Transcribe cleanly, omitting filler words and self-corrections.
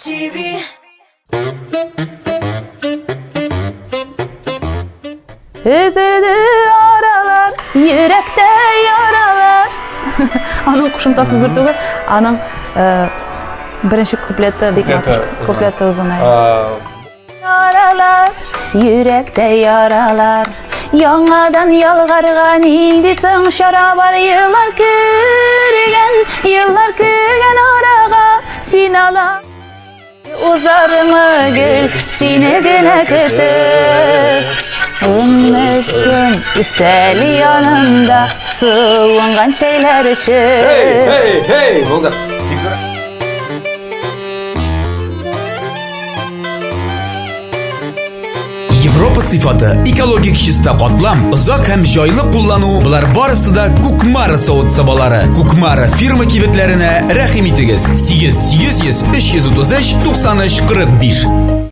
TV. Өзелде аралар, йөрәктә яралар. Аның кушымтасы зур түгел, аның э, беренче куплеты бик матур. Куплеты озын. Яралар, йөрәктә яралар. Яңадан ялгарга нинди соң чара бар? Еллар кергән, еллар кергән арага син ала. Узармы гел сине генә көтеп Өметтем өстәл янында суынган чәйләр эчеп Эй, эй, эй, булды. Европа сыйфаты, экологик чиста катлам, озак һәм җайлы куллану, болар барысы да Кукмара савыт-сабалары. Кукмара фирма кибетләренә рәхим итегез. 8 800 333 93 45.